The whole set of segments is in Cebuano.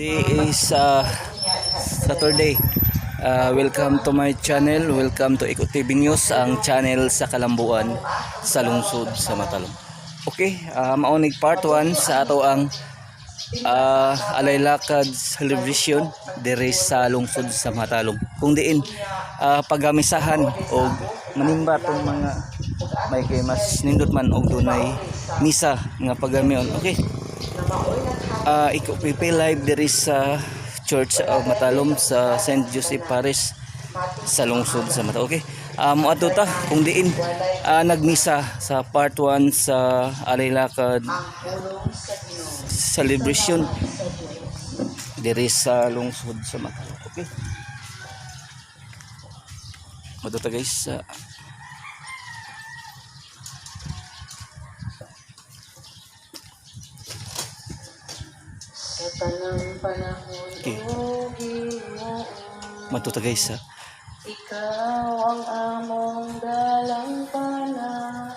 Today is Saturday. Welcome to my channel. Welcome to Eko TV News, ang channel sa Kalambuan sa lungsod sa Matalom. Okay, mao ning part 1 sa ato ang Alay Lakad celebration diri sa lungsod sa Matalom. Kung diin pagamisahan og manimba tong mga may kay mas nindot man og dunay misa nga pagamion. Okay. Iko PP live diri sa Church of Matalom sa St. Joseph Parish sa lungsod sa Matalom. Okay. Moadto ta kung diin nagmisa sa part 1 sa Alay Lakad celebration diri sa lungsod sa Matalom. Okay. Moadto ta, guys, sa Sa tanang panahon, o Ginoo, Moadto ta, guys, sa ikaw ang among dalampanan.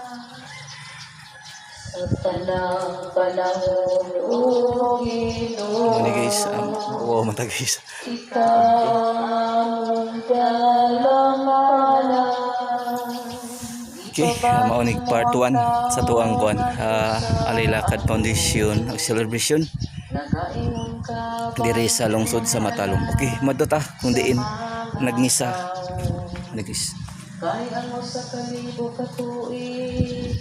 Sa tanang panahon, o Ginoo, Muna, guys, wow man ta, guys. ikaw ang among dalampanan. Okay, mao ning part 1 sa atuang kuan Alay Lakad Foundation ug celebration Nagaingon ka ba diri sa lungsod sa Matalom. Okay, moadto ta kung diin nagmisa. Ano, guys? Kay ang usa ka libo ka tuig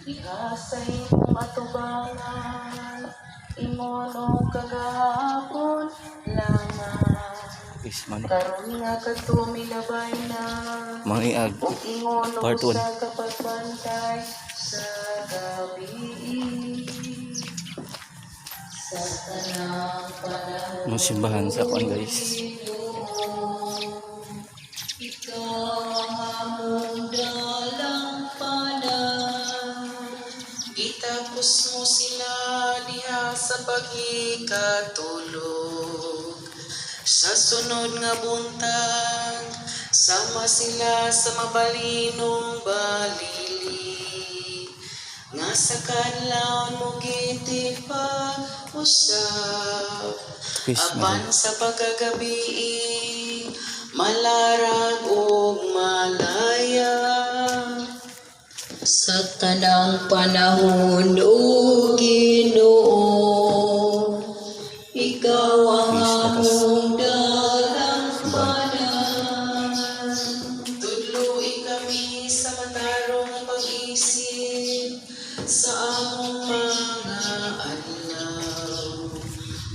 diha sa imong atubangan ingon og kagahapon lamang. Guys, mao ni. Karon nga kadto milabay na Mga iag ug ingon og part 1. usa ka pagbantay sa gabi. Sa tanang panahon, Mga simbahan sa kuan, guys. ikaw ang among dalampanan. Gitapos mo sila diha sa paghikatulog. Sa sunod nga buntag, sama sila sa mabalinong balili. Nga sa kadlawon mo gitipag-usab. Guys, Apan sa pagkagabi, malarag og malaya. Sa tanang panahon, o Ginoo, ikaw ang Please, let us among dalampanan. Tudloi kami sa matarong nga pag-isip sa among mga adlaw,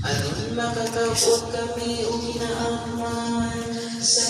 aron makakabot kami og hinaangman sa.